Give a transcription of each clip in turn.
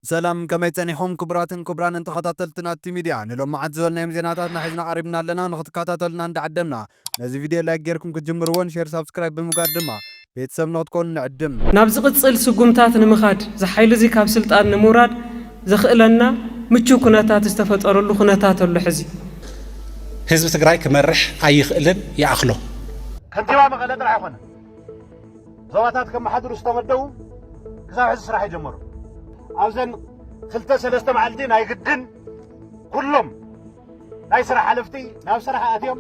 ሰላም፣ ከመይ ጸኒሕኩም ክቡራትን ክቡራንን ተኸታተልቲ ናቲ ሚድያ? ንሎም መዓት ዝበልናዮም ዜናታትና ሒዝና ቀሪብና ኣለና። ንኽትከታተሉና እንዳዓደምና፣ ነዚ ቪድዮ ላይክ ጌርኩም ክትጅምርዎን ሼር ሳብስክራይብ ብምግባር ድማ ቤተሰብ ንኽትኮኑ ንዕድም። ናብ ዝቕጽል ስጉምታት ንምኻድ፣ እዚ ሓይሊ እዚ ካብ ስልጣን ንምውራድ ዘኽእለና ምቹው ኩነታት ዝተፈጠረሉ ኩነታት ኣሎ። ሕዚ ህዝቢ ትግራይ ክመርሕ ኣይኽእልን ይኣኽሎ። ከንቲባ መቐለ ጥራሕ ኣይኮነን፣ ዞባታት ከመሓድሩ ዝተመደቡ ክሳብ ሕዚ ስራሕ ይጀመሩ። ኣብዘን ክልተ ሰለስተ መዓልቲ ናይ ግድን ኩሎም ናይ ስራሕ ሓለፍቲ ናብ ስራሕ ኣትዮም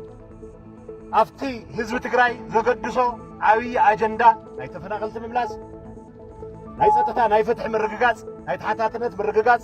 ኣብቲ ህዝቢ ትግራይ ዘገድሶ ዓብዪ ኣጀንዳ ናይ ተፈናቐልቲ ምምላስ፣ ናይ ጸጥታ ናይ ፍትሒ ምርግጋጽ፣ ናይ ተሓታትነት ምርግጋጽ፣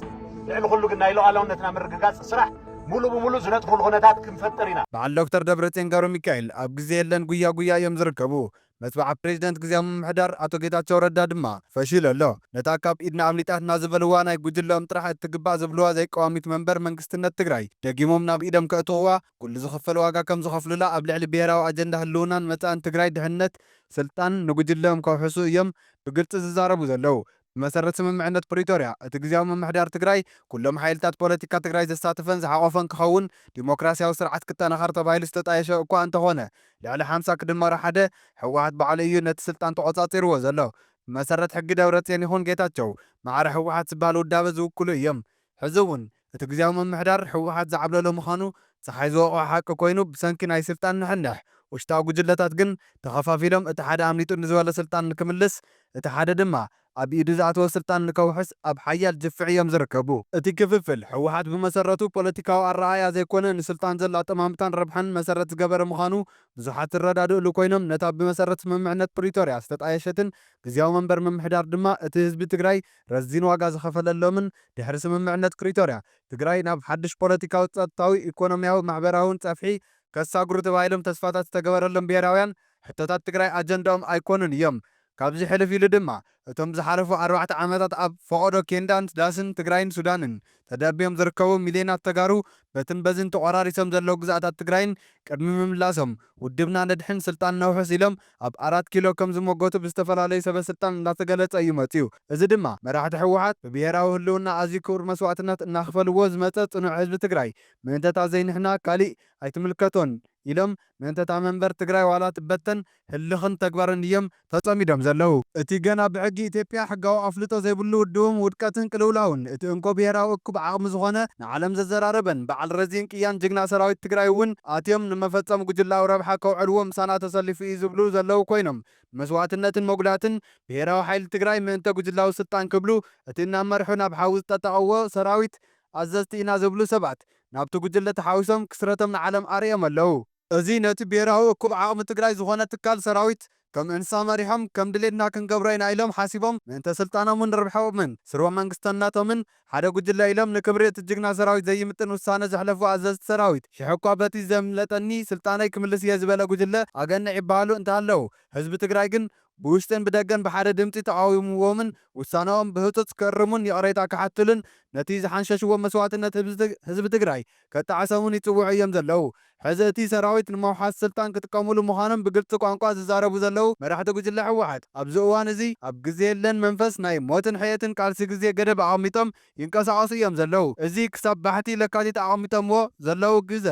ልዕሊ ኩሉ ግን ናይ ሉዓላውነትና ምርግጋጽ ስራሕ ሙሉእ ብሙሉእ ዝነጥፉሉ ኩነታት ክንፈጥር ኢና። በዓል ዶክተር ደብረጽዮን ገብረ ሚካኤል ኣብ ግዜ የለን ጉያ ጉያ እዮም ዝርከቡ። መትብዓ ፕሬዚደንት ግዜያዊ ምምሕዳር ኣቶ ጌታቸው ረዳ ድማ ፈሺሉ ኣሎ። ነታ ካብ ኢድና ኣምሊጣትና ዝበልዋ ናይ ጉጅለኦም ጥራሕ እትግባእ ዝብልዋ ዘይቀዋሚት መንበር መንግስትነት ትግራይ ደጊሞም ናብ ኢዶም ከእትውዋ ኩሉ ዝኽፈል ዋጋ ከም ዝኸፍሉላ ኣብ ልዕሊ ብሄራዊ ኣጀንዳ ህልውናን መጻእን ትግራይ ድሕነት ስልጣን ንጉጅለኦም ከውሕሱ እዮም ብግልጺ ዝዛረቡ ዘለዉ። ብመሰረት ስምምዕነት ፕሪቶርያ እቲ ግዜያዊ ምምሕዳር ትግራይ ኩሎም ሓይልታት ፖለቲካ ትግራይ ዘሳተፈን ዝሓቆፈን ክኸውን፣ ዲሞክራሲያዊ ስርዓት ክጠናኸር ተባሂሉ ዝተጣየሸ እኳ እንተኾነ፣ ልዕሊ ሓምሳ ክድመሮ ሓደ ህወሓት ባዕሉ እዩ ነቲ ስልጣን ተቖጻጺርዎ ዘሎ። ብመሰረት ሕጊ ደብረጽዮን ይኹን ጌታቸው ማዕረ ህወሓት ዝበሃል ውዳበ ዝውክሉ እዮም። ሕዚ እውን እቲ ግዜያዊ ምምሕዳር ህወሓት ዝዓብለሎ ምዃኑ ጸሓይ ዝወቕዖ ሓቂ ኮይኑ፣ ብሰንኪ ናይ ስልጣን ንሕንሕ ውሽጣዊ ጉጅለታት ግን ተኸፋፊሎም እቲ ሓደ ኣምሊጡ ንዝበሎ ስልጣን ንክምልስ፣ እቲ ሓደ ድማ ኣብ ኢዱ ዝኣተወ ስልጣን ንከውሕስ ኣብ ሓያል ድፍዕ እዮም ዝርከቡ። እቲ ክፍፍል ህወሓት ብመሰረቱ ፖለቲካዊ ኣረኣእያ ዘይኮነ ንስልጣን ዘሎ ኣጠማምታን ረብሓን መሰረት ዝገበረ ምዃኑ ብዙሓት ዝረዳድእሉ ኮይኖም፣ ነታ ብመሰረት ስምምዕነት ፕሪቶርያ ዝተጣየሸትን ግዜያዊ መንበር ምምሕዳር ድማ እቲ ህዝቢ ትግራይ ረዚን ዋጋ ዝኸፈለሎምን ድሕሪ ስምምዕነት ፕሪቶርያ ትግራይ ናብ ሓድሽ ፖለቲካዊ፣ ጸጥታዊ፣ ኢኮኖሚያዊ፣ ማሕበራውን ጸፍሒ ከሳግሩ ተባሂሎም ተስፋታት ዝተገበረሎም ብሄራውያን ሕቶታት ትግራይ ኣጀንዳኦም ኣይኮኑን እዮም። ካብዚ ሕልፍ ኢሉ ድማ እቶም ዝሓለፉ ኣርባዕተ ዓመታት ኣብ ፈቐዶ ኬንዳን ዳስን ትግራይን ሱዳንን ተደብዮም ዝርከቡ ሚልዮናት ተጋሩ በትን በዝን ተቖራሪሶም ዘለዉ ግዝኣታት ትግራይን ቅድሚ ምምላሶም ውድብና ነድሕን ስልጣን ነውሕስ ኢሎም ኣብ ኣራት ኪሎ ከም ዝሞገቱ ብዝተፈላለዩ ሰበ ስልጣን እንዳተገለጸ እዩ መጽዩ። እዚ ድማ መራሕቲ ህወሓት ብብሄራዊ ህልውና ኣዝዩ ክቡር መስዋእትነት እናኽፈልዎ ዝመጸ ጽኑዕ ህዝቢ ትግራይ ምእንተታ ዘይንሕና ካሊእ ኣይትምልከቶን ኢሎም ምእንተታ መንበር ትግራይ ዋላ ትበተን ህልኽን ተግባርን እዮም ተጸሚዶም ዘለዉ። እቲ ገና ብሕጊ ኢትዮጵያ ሕጋዊ ኣፍልጦ ዘይብሉ ውድቡም ውድቀትን ቅልውላውን እቲ እንኮ ብሄራዊ እኩብ ዓቕሚ ዝኾነ ንዓለም ዘዘራረበን በዓል ረዚን ቅያን ጅግና ሰራዊት ትግራይ እውን ኣትዮም ንመፈጸሚ ጉጅላዊ ረብሓ ከውዕልዎ ምሳና ተሰሊፉ እዩ ዝብሉ ዘለዉ ኮይኖም፣ መስዋእትነትን መጉዳትን ብሄራዊ ሓይሊ ትግራይ ምእንተ ጉጅላዊ ስልጣን ክብሉ እቲ እናመርሑ ናብ ሓዊ ዝጠጠቐዎ ሰራዊት ኣዘዝቲ ኢና ዝብሉ ሰባት ናብቲ ጉጅለ ተሓዊሶም ክስረቶም ንዓለም ኣርእዮም ኣለዉ። እዚ ነቲ ብሄራዊ እኩብ ዓቕሚ ትግራይ ዝኾነ ትካል ሰራዊት ከም እንስሳ መሪሖም ከም ድሌትና ክንገብሮ ኢና ኢሎም ሓሲቦም ምእንተ ስልጣኖምን ርብሖምን ስርወ መንግስትነቶምን ሓደ ጉጅለ ኢሎም ንክብሪ እቲ ጅግና ሰራዊት ዘይምጥን ውሳነ ዘሕለፉ ኣዘዝቲ ሰራዊት ሽሕ እኳ በቲ ዘምለጠኒ ስልጣነይ ክምልስ እየ ዝበለ ጉጅለ ኣገንዕ ይበሃሉ እንተሃለዉ ህዝቢ ትግራይ ግን ብውሽጥን ብደገን ብሓደ ድምፂ ተቓዊምዎምን ውሳነኦም ብህፁፅ ክእርሙን ይቕሬታ ክሓትሉን ነቲ ዝሓንሸሽዎ መስዋእትነት ህዝቢ ትግ-፣ ህዝቢ ትግራይ ከጣዕሰሙን ይፅውዑ እዮም ዘለዉ። ሕዚ እቲ ሰራዊት ንምውሓስ ስልጣን ክጥቀሙሉ ምዃኖም ብግልፂ ቋንቋ ዝዛረቡ ዘለዉ መራሕቲ ጉጅለ ህወሓት ኣብዚ እዋን እዚ ኣብ ግዜ የለን መንፈስ ናይ ሞትን ሕየትን ቃልሲ ግዜ ገደብ ኣቐሚጦም ይንቀሳቐሱ እዮም ዘለዉ። እዚ ክሳብ ባሕቲ ለካቲት ኣቐሚጦምዎ ዘለዉ ግዘ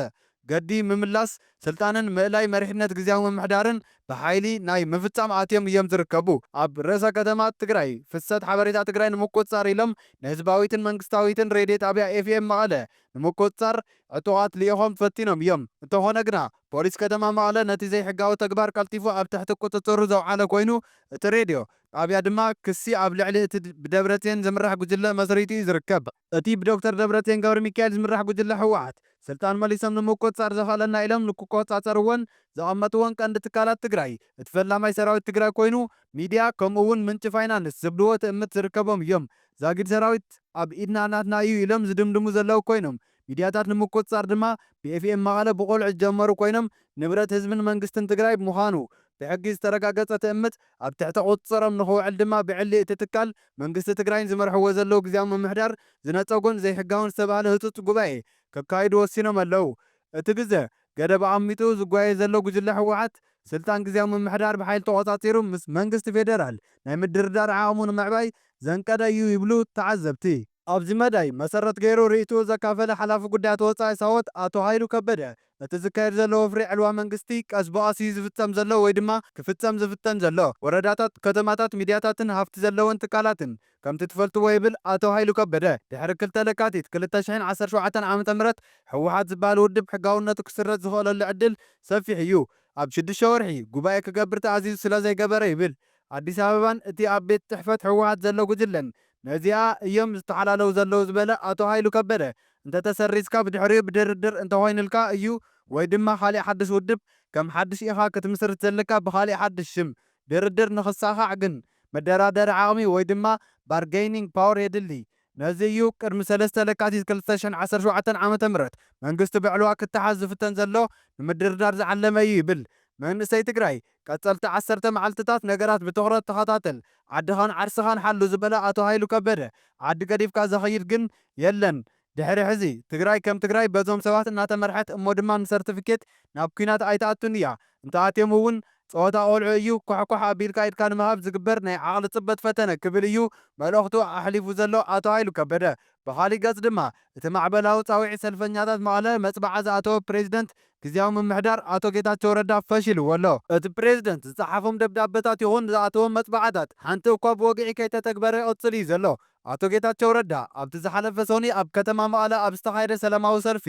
ገዲ ምምላስ ስልጣንን ምእላይ መሪሕነት ግዜያዊ ምምሕዳርን ብሓይሊ ናይ ምፍጻም ኣትዮም እዮም ዝርከቡ። ኣብ ርእሰ ከተማ ትግራይ ፍሰት ሓበሬታ ትግራይ ንምቁፅፃር ኢሎም ንህዝባዊትን መንግስታዊትን ሬድዮ ጣብያ ኤፍኤም መቐለ ንምቁፅፃር ዕጡቓት ልኢኾም ፈቲኖም እዮም። እንተኾነ ግና ፖሊስ ከተማ መቐለ ነቲ ዘይሕጋዊ ተግባር ቀልጢፉ ኣብ ትሕቲ ቁፅፅሩ ዘውዓለ ኮይኑ እቲ ሬድዮ ጣብያ ድማ ክሲ ኣብ ልዕሊ እቲ ብደብረፅዮን ዝምራሕ ጉጅለ መስሪቱ እዩ ዝርከብ። እቲ ብዶክተር ደብረፅዮን ገብረ ሚካኤል ዝምራሕ ጉጅለ ህወሓት ስልጣን መሊሶም ንምቁፅፃር ዘኽእለና ኢሎም ንክቆፃፀርዎን ዘቐመጥዎን ቀንዲ ትካላት ትግራይ እቲ ፈላማይ ሰራዊት ትግራይ ኮይኑ ሚድያ ከምኡ እውን ምንጪ ፋይናንስ ዝብልዎ ትእምት ዝርከቦም እዮም። ዛጊድ ሰራዊት ኣብ ኢድና ናትና እዩ ኢሎም ዝድምድሙ ዘለዉ ኮይኖም ሚድያታት ንምቁፅፃር ድማ ብኤፍኤም መቐለ ብቆልዑ ዝጀመሩ ኮይኖም ንብረት ህዝብን መንግስትን ትግራይ ምዃኑ ብሕጊ ዝተረጋገፀ ትእምት ኣብ ትሕቲ ቁፅፅሮም ንኽውዕል ድማ ብዕሊ እቲ ትካል መንግስቲ ትግራይን ዝመርሕዎ ዘለዉ ግዜያዊ ምምሕዳር ዝነፀጎን ዘይሕጋውን ዝተባህለ ህፁፅ ጉባኤ ከካይዱ ወሲኖም ኣለዉ። እቲ ግዘ ገደብ ኣቐሚጡ ዝጓየ ዘሎ ጉጅለ ህወሓት ስልጣን ግዜያዊ ምምሕዳር ብሓይሊ ተቖፃፂሩ ምስ መንግስቲ ፌደራል ናይ ምድርዳር ዓቕሙ ንምዕባይ ዘንቀደ እዩ ይብሉ ተዓዘብቲ። ኣብዚ መዳይ መሰረት ገይሩ ርእይትኡ ዘካፈለ ሓላፊ ጉዳያት ወጻኢ ሳወት ኣቶ ሃይሉ ከበደ፣ እቲ ዝካየድ ዘሎ ወፍሪ ዕልዋ መንግስቲ ቀስ ብቐስ እዩ ዝፍጸም ዘሎ ወይ ድማ ክፍጸም ዝፍተን ዘሎ። ወረዳታት፣ ከተማታት፣ ሚድያታትን ሃፍቲ ዘለወን ትካላትን ከምቲ ትፈልጥዎ ይብል ኣቶ ሃይሉ ከበደ። ድሕሪ ክልተ ለካቲት ክልተ ሽሕን ዓሰርተ ሸውዓተን ዓመተ ምህረት ህወሓት ዝበሃል ውድብ ሕጋውነቱ ክስረዝ ዝኽእለሉ ዕድል ሰፊሕ እዩ። ኣብ ሽዱሽተ ወርሒ ጉባኤ ክገብር ተኣዚዙ ስለ ዘይገበረ ይብል። ኣዲስ ኣበባን እቲ ኣብ ቤት ጽሕፈት ህወሓት ዘሎ ጉጅለን ነዚኣ እዮም ዝተሓላለዉ ዘለዉ ዝበለ ኣቶ ሃይሉ ከበደ፣ እንተተሰሪዝካ ብድሕሪኡ ብድርድር እንተኾይኑልካ እዩ ወይ ድማ ካሊእ ሓድሽ ውድብ ከም ሓድሽ ኢኻ ክትምስርት ዘለካ ብኻሊእ ሓድሽ ሽም። ድርድር ንኽሳኻዕ ግን መደራደሪ ዓቕሚ ወይ ድማ ባርጌይኒንግ ፓወር የድሊ። ነዚ እዩ ቅድሚ ሰለስተ ለካቲት ክልተ ሽሕን ዓሰርተ ሸውዓተን ዓመተ ምህረት መንግስቲ ብዕልዋ ክተሓዝ ዝፍተን ዘሎ ንምድርዳር ዝዓለመ እዩ ይብል። መንእሰይ ትግራይ ቀጸልቲ ዓሰርተ መዓልትታት ነገራት ብትኹረት ተኸታተል፣ ዓድኻን ዓርስኻን ሓሉ ዝበለ ኣቶ ሃይሉ ከበደ፣ ዓዲ ገዲፍካ ዘኸይድ ግን የለን። ድሕሪ ሕዚ ትግራይ ከም ትግራይ በዞም ሰባት እናተመርሐት እሞ ድማ ንሰርቲፊኬት ናብ ኲናት ኣይትኣቱን እያ። እንተኣትዮም እውን ጸወታ ቆልዑ እዩ፣ ኳሕኳሕ ኣቢልካ ኢድካ ንምሃብ ዝግበር ናይ ዓቕሊ ጽበት ፈተነ ክብል እዩ መልእኽቱ ኣሕሊፉ ዘሎ ኣቶ ሃይሉ ከበደ። ብኻሊእ ገጽ ድማ እቲ ማዕበላዊ ጻውዒት ሰልፈኛታት መቐለ መጽባዓ ዝኣተወ ፕሬዚደንት ግዝያዊ ምምሕዳር ኣቶ ጌታቸው ረዳ ፈሺልዎ ኣሎ። እቲ ፕሬዚደንት ዝጸሓፎም ደብዳበታት ይኹን ዝኣተዎም መጽባዓታት ሓንቲ እኳ ብወግዒ ከይተተግበረ ይቕጽል እዩ ዘሎ። ኣቶ ጌታቸው ረዳ ኣብቲ ዝሓለፈ ሰኑይ ኣብ ከተማ መቐለ ኣብ ዝተኻየደ ሰላማዊ ሰልፊ፣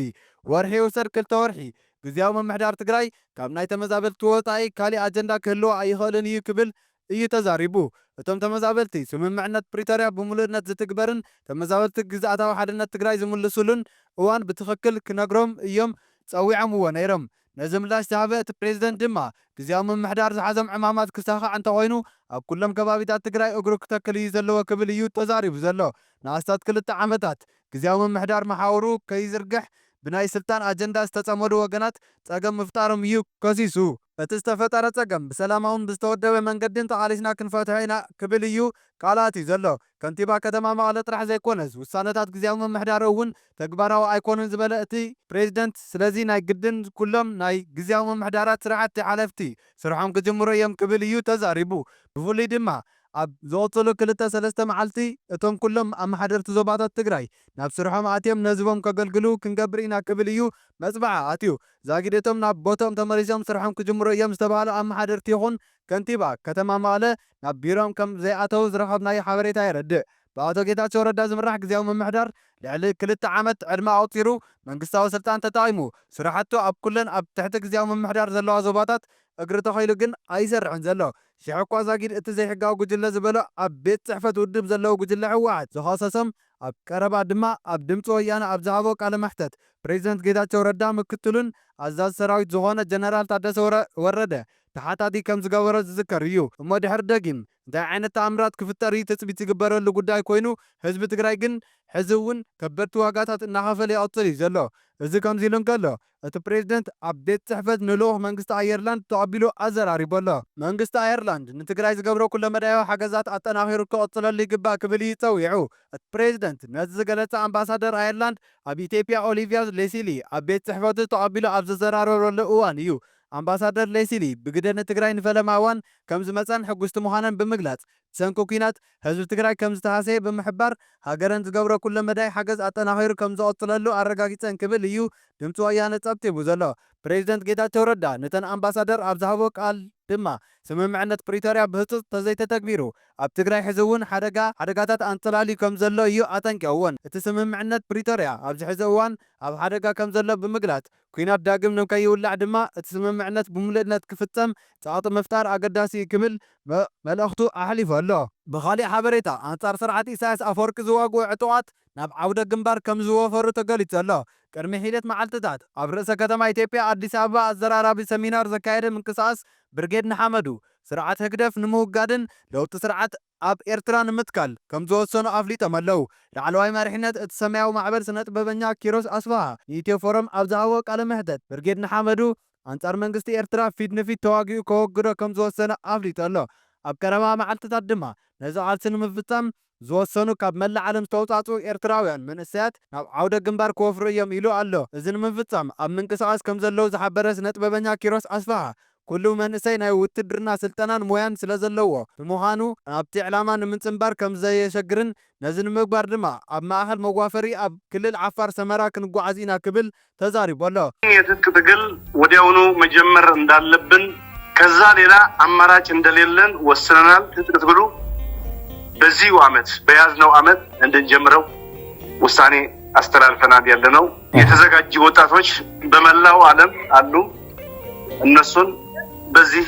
ወርሒ ይውሰድ ክልተ ወርሒ፣ ግዝያዊ ምምሕዳር ትግራይ ካብ ናይ ተመዛበልቲ ወጻኢ ካሊእ ኣጀንዳ ክህልዎ ኣይኽእልን እዩ ክብል እዩ ተዛሪቡ። እቶም ተመዛበልቲ ስምምዕነት ፕሪቶርያ ብምሉእነት ዝትግበርን ተመዛበልቲ ግዝኣታዊ ሓድነት ትግራይ ዝምልሱሉን እዋን ብትኽክል ክነግሮም እዮም ጸዊዖምዎ ነይሮም። ነዚ ምላሽ ዝሃበ እቲ ፕሬዚደንት ድማ ግዝያዊ ምምሕዳር ዝሓዞም ዕማማት ክሳኻዕ እንተኾይኑ ኣብ ኩሎም ከባቢታት ትግራይ እግሩ ክተክል እዩ ዘለዎ ክብል እዩ ተዛሪቡ ዘሎ። ንኣስታት ክልተ ዓመታት ግዝያዊ ምምሕዳር መሓውሩ ከይዝርግሕ ብናይ ስልጣን ኣጀንዳ ዝተጸመዱ ወገናት ጸገም ምፍጣሮም እዩ ከሲሱ። እቲ ዝተፈጠረ ጸገም ብሰላማውን ብዝተወደበ መንገድን ተቓሊስና ክንፈትሖ ኢና ክብል እዩ ቃል ኣትዩ ዘሎ። ከንቲባ ከተማ መቐለ ጥራሕ ዘይኮነስ ውሳነታት ግዝያዊ ምምሕዳር እውን ተግባራዊ ኣይኮኑን ዝበለ እቲ ፕሬዚደንት፣ ስለዚ ናይ ግድን ኩሎም ናይ ግዝያዊ ምምሕዳራት ስራሕቲ ሓለፍቲ ስርሖም ክጅምሩ እዮም ክብል እዩ ተዛሪቡ። ብፍሉይ ድማ ኣብ ዝቕጽሉ ክልተ ሰለስተ መዓልቲ እቶም ኩሎም ኣመሓደርቲ ዞባታት ትግራይ ናብ ስርሖም ኣትዮም ንህዝቦም ከገልግሉ ክንገብር ኢና ክብል እዩ መጽብዓ ኣትዩ። ዛጊድ እቶም ናብ ቦትኦም ተመሊሶም ስርሖም ክጅምሩ እዮም ዝተባህሉ ኣመሓደርቲ ይኹን ከንቲባ ከተማ መቐለ ናብ ቢሮኦም ከም ዘይኣተዉ ዝረኸብናዮ ሓበሬታ የረድእ። ብኣቶ ጌታቸው ረዳ ዝምራሕ ግዝያዊ ምምሕዳር ልዕሊ ክልተ ዓመት ዕድመ ኣቑጺሩ መንግስታዊ ስልጣን ተጠቒሙ ስራሕቱ ኣብ ኩለን ኣብ ትሕቲ ግዝያዊ ምምሕዳር ዘለዋ ዞባታት እግሪ ተኺሉ ግን ኣይሰርሕን ዘሎ። ሽሕ እኳ ዛጊድ እቲ ዘይሕጋዊ ጉጅለ ዝበሎ ኣብ ቤት ጽሕፈት ውድብ ዘለዉ ጉጅለ ህወሓት ዝኸሰሶም ኣብ ቀረባ ድማ ኣብ ድምፂ ወያነ ኣብ ዝሃቦ ቃለ መሕተት ፕሬዚደንት ጌታቸው ረዳ ምክትሉን ኣዛዚ ሰራዊት ዝኾነ ጀነራል ታደሰ ወረ-፣ ወረደ ተሓታቲ ከም ዝገበሮ ዝዝከር እዩ። እሞ ድሕሪ ደጊም እንታይ ዓይነት ተኣምራት ክፍጠር እዩ ትጽቢት ዝግበረሉ ጉዳይ ኮይኑ፣ ህዝቢ ትግራይ ግን ሕዚ እውን ከበድቲ ዋጋታት እናኸፈለ ይቕጽል እዩ ዘሎ። እዚ ከምዚ ኢሉ እንከሎ፣ እቲ ፕሬዚደንት ኣብ ቤት ጽሕፈት ንልኡኽ መንግስቲ ኣየርላንድ ተቐቢሉ ኣዘራሪቡ ኣሎ። መንግስቲ ኣየርላንድ ንትግራይ ዝገብሮ ኩለመዳያዊ ሓገዛት ኣጠናኺሩ ክቕጽለሉ ይግባእ ክብል እዩ ጸዊዑ። እቲ ፕሬዚደንት ነዚ ዝገለጸ ኣምባሳደር ኣየርላንድ ኣብ ኢትዮጵያ ኦሊቪያ ሌሲሊ ኣብ ቤት ጽሕፈቱ ተቐቢሉ ኣብ ዘዘራረበሉ እዋን እዩ። ኣምባሳደር ሌሲሊ ብግደ ንትግራይ ንፈለማ እዋን ከም ዝመጸን ሕጉስቲ ምዃነን ብምግላጽ፣ ብሰንኪ ኲናት ህዝቢ ትግራይ ከም ዝተሃሰየ ብምሕባር፣ ሃገረን ዝገብሮ ኩለ መዳይ ሓገዝ ኣጠናኺሩ ከም ዝቐጽለሉ ኣረጋጊጸን ክብል እዩ ድምፂ ወያነ ጸብጺቡ ዘሎ። ፕሬዚደንት ጌታቸው ረዳ ነተን ኣምባሳደር ኣብ ዝሃቦ ቃል ድማ፣ ስምምዕነት ፕሪቶርያ ብህጹጽ ተዘይተተግቢሩ፣ ኣብ ትግራይ ሕዚ እውን ሓደጋ፣ ሓደጋታት ኣንጸላልዩ ከም ዘሎ እዩ ኣጠንቂቕዎን። እቲ ስምምዕነት ፕሪቶርያ ኣብዚ ሕዚ እዋን ኣብ ሓደጋ ከም ዘሎ ብምግላጽ፣ ኲናት ዳግም ንከይውላዕ ድማ እቲ ስምምዕነት ብምሉእነት ክፍጸም ጸቕጢ ምፍጣር ኣገዳሲ እዩ ክብል መ-፣ መልእኽቱ ኣሕሊፉ ኣሎ። ብኻሊእ ሓበሬታ፣ ኣንጻር ስርዓት ኢሳያስ ኣፈወርቂ ዝዋግኡ ዕጡቓት ናብ ዓውደ ግንባር ከም ዝወፈሩ ተገሊጹ ኣሎ። ቅድሚ ሒደት መዓልትታት ኣብ ርእሰ ከተማ ኢትዮጵያ ኣዲስ ኣበባ ኣዘራራቢ ሰሚናር ዘካየደ ምንቅስቓስ ብርጌድ ንሓመዱ፣ ስርዓት ህግደፍ ንምውጋድን ለውጢ ስርዓት ኣብ ኤርትራ ንምትካል ከም ዝወሰኑ ኣፍሊጦም ኣለዉ። ላዕለዋይ መሪሕነት እቲ ሰማያዊ ማዕበል ስነ ጥበበኛ ኪሮስ ኣስፍሃ ንኢትዮ ፎረም ኣብ ዝሃቦ ቃለ መሕተት፣ ብርጌድ ንሓመዱ ኣንጻር መንግስቲ ኤርትራ ፊት ንፊት ተዋጊኡ ከወግዶ ከም ዝወሰነ ኣፍሊጡ ኣሎ። ኣብ ቀረባ መዓልትታት ድማ ነዚ ቃልሲ ንምፍጻም ዝወሰኑ ካብ መላእ ዓለም ዝተውጻጽኡ ኤርትራውያን መንእሰያት ናብ ዓውደ ግንባር ክወፍሩ እዮም ኢሉ ኣሎ። እዚ ንምፍጻም ኣብ ምንቅስቓስ ከም ዘለዉ ዝሓበረ ስነ ጥበበኛ ኪሮስ ኣስፍሃ፣ ኩሉ መንእሰይ ናይ ውትድርና ስልጠናን ሞያን ስለ ዘለዎ ብምዃኑ፣ ናብቲ ዕላማ ንምጽንባር ከም ዘየሸግርን፣ ነዚ ንምግባር ድማ ኣብ ማእኸል መዋፈሪ ኣብ ክልል ዓፋር ሰመራ ክንጓዓዝ ኢና ክብል ተዛሪቡ ኣሎ። የትጥቅ ትግል ወዲያውኑ መጀመር እንዳለብን ከዛ ሌላ አማራጭ እንደሌለን ወስነናል። ትጥቅ ትግሉ በዚሁ ዓመት፣ በያዝነው ዓመት እንድንጀምረው ውሳኔ አስተላልፈናል ያለነው። የተዘጋጁ ወጣቶች በመላው ዓለም አሉ። እነሱን በዚህ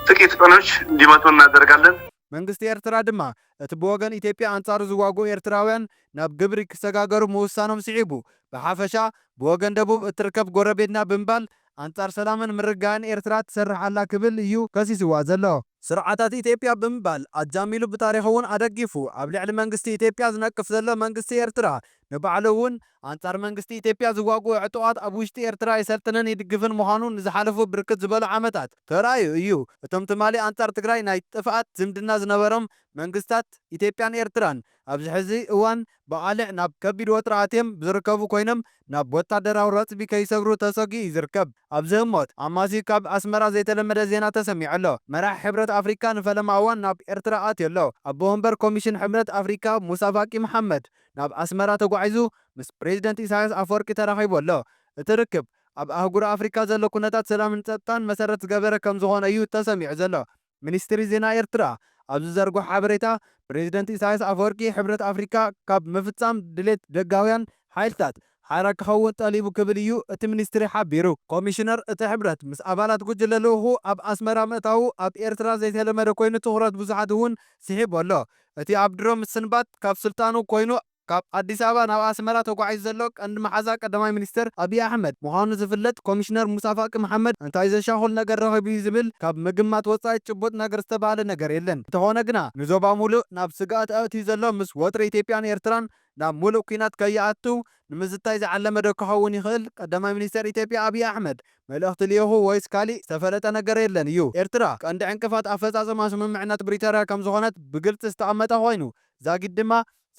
ጥቂት ቀኖች እንዲመጡ እናደርጋለን። መንግስቲ ኤርትራ ድማ እቲ ብወገን ኢትዮጵያ ኣንጻሩ ዝዋግኡ ኤርትራውያን ናብ ግብሪ ክሰጋገሩ ምውሳኖም ስዒቡ፣ ብሓፈሻ ብወገን ደቡብ እትርከብ ጎረቤትና ብምባል ኣንጻር ሰላምን ምርግጋእን ኤርትራ ትሰርሕ ኣላ ክብል እዩ ከሲስዋ ዘሎ። ስርዓታት ኢትዮጵያ ብምባል ኣጃሚሉ ብታሪኽ እውን ኣደጊፉ ኣብ ልዕሊ መንግስቲ ኢትዮጵያ ዝነቅፍ ዘሎ መንግስቲ ኤርትራ ንባዕሉ እውን ኣንጻር መንግስቲ ኢትዮጵያ ዝዋግኡ ዕጡቓት ኣብ ውሽጢ ኤርትራ የሰልጥንን ይድግፍን ምዃኑ ንዝሓለፉ ብርክት ዝበሉ ዓመታት ተራእዩ እዩ። እቶም ትማሊ ኣንጻር ትግራይ ናይ ጥፍኣት ዝምድና ዝነበሮም መንግስታት ኢትዮጵያን ኤርትራን ኣብዚ ሕዚ እዋን ብቓልዕ ናብ ከቢድ ወጥሪ ኣትዮም ዝርከቡ ኮይኖም ናብ ወታደራዊ ረጽቢ ከይሰግሩ ተሰጊኡ እዩ ዝርከብ። ኣብዚ ህሞት ኣማሲ ካብ ኣስመራ ዘይተለመደ ዜና ተሰሚዑ ኣሎ። መራሒ ሕብረት ኣፍሪካ ንፈለማ እዋን ናብ ኤርትራ ኣትዩ ኣሎ። ኣቦ ወንበር ኮሚሽን ሕብረት ኣፍሪካ ሙሳ ፋቂ መሓመድ ናብ ኣስመራ ተጓዒዙ ምስ ፕሬዚደንት ኢሳያስ ኣፈወርቂ ተራኺቡ ኣሎ። እቲ ርክብ ኣብ ኣህጉር ኣፍሪካ ዘሎ ኩነታት ሰላምን ጸጥታን መሰረት ዝገበረ ከም ዝኾነ እዩ ተሰሚዑ ዘሎ። ሚኒስትሪ ዜና ኤርትራ ኣብ ዝዘርግሖ ሓበሬታ፣ ፕሬዚደንት ኢሳያስ ኣፈወርቂ ሕብረት ኣፍሪካ ካብ ምፍጻም ድሌት ደጋውያን ሓይልታት ሓራ ክኸውን ጠሊቡ ክብል እዩ እቲ ሚኒስትሪ ሓቢሩ። ኮሚሽነር እቲ ሕብረት ምስ ኣባላት ጉጅለ ልኡኹ ኣብ ኣስመራ ምእታዉ ኣብ ኤርትራ ዘይተለመደ ኮይኑ ትኹረት ብዙሓት እውን ስሒቡ ኣሎ። እቲ ኣብ ድሮ ምስንባት ካብ ስልጣኑ ኮይኑ ካብ ኣዲስ ኣበባ ናብ ኣስመራ ተጓዒዙ ዘሎ ቀንዲ መሓዛ ቀዳማይ ሚኒስትር ኣብይ ኣሕመድ ምዃኑ ዝፍለጥ ኮሚሽነር ሙሳ ፋቂ መሓመድ፣ እንታይ ዘሻኹል ነገር ረኺቡ እዩ ዝብል ካብ ምግማት ወጻኢ ጭቡጥ ነገር ዝተባህለ ነገር የለን። እንተኾነ ግና ንዞባ ሙሉእ ናብ ስግኣት ኣእትዩ ዘሎ ምስ ወጥሪ ኢትዮጵያን ኤርትራን ናብ ሙሉእ ኲናት ከይኣቱ ንምዝታይ ዝዓለመ ዶ ክኸውን ይኽእል? ቀዳማይ ሚኒስትር ኢትዮጵያ ኣብይ ኣሕመድ መልእኽቲ ልኢኹ ወይስ ካሊእ ዝተፈለጠ ነገር የለን እዩ። ኤርትራ ቀንዲ ዕንቅፋት ኣፈጻጸማ ስምምዕነት ፕሪቶርያ ከም ዝኾነት ብግልጺ ዝተቐመጠ ኮይኑ፣ ዛጊድ ድማ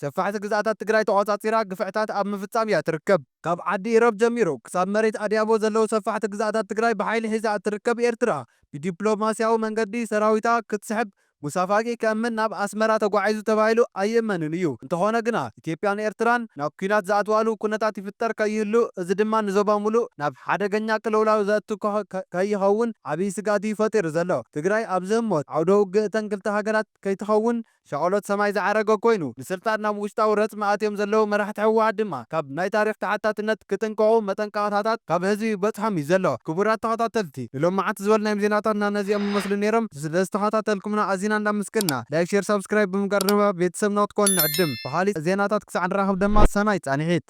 ሰፋሕቲ ግዝኣታት ትግራይ ተቖጻጺራ ግፍዕታት ኣብ ምፍጻም እያ ትርከብ። ካብ ዓዲ ኢሮብ ጀሚሩ ክሳብ መሬት ኣድያቦ ዘለዉ ሰፋሕቲ ግዝኣታት ትግራይ ብሓይሊ ሒዛ እትርከብ ኤርትራ፣ ብዲፕሎማስያዊ መንገዲ ሰራዊታ ክትስሕብ ሙሳ ፋቂ ከእምን ናብ ኣስመራ ተጓዒዙ ተባሂሉ ኣይእመንን እዩ። እንተኾነ ግና፣ ኢትዮጵያን ኤርትራን ናብ ኲናት ዝኣትዋሉ ኩነታት ይፍጠር ከይህሉ፣ እዚ ድማ ንዞባ ሙሉእ ናብ ሓደገኛ ቅልውላው ዘእቱ ከ-፣ ከ-፣ ከይኸውን ዓብዪ ስግኣት እዩ ፈጢሩ ዘሎ። ትግራይ ኣብዚ ህሞት ዓውደ ውግእ እተን ክልተ ሃገራት ከይትኸውን፣ ሻቕሎት ሰማይ ዝዓረገ ኮይኑ፣ ንስልጣን ናብ ውሽጣዊ ረጽሚ ኣትዮም ዘለዉ መራሕቲ ህወሓት ድማ ካብ ናይ ታሪኽ ተሓታትነት ክጥንቀቑ መጠንቀቕታታት ካብ ህዝቢ ይበጽሖም እዩ ዘሎ። ክቡራት ተኸታተልቲ፣ ንሎማዓንቲ ዝበልናዮም ዜናታትና ነዚኦም ይመስሉ ነይሮም። ስለ ዝተኸታተልኩምና ኣዚና እንዳመስገንና፣ ላይክ፣ ሼር፣ ሳብስክራይብ ብምግባር ድማ ቤተሰብና ክትኮኑ ንዕድም። ብኻሊእ ዜናታት ክሳዕ ንራኸብ ድማ ሰናይ ጻንሒት።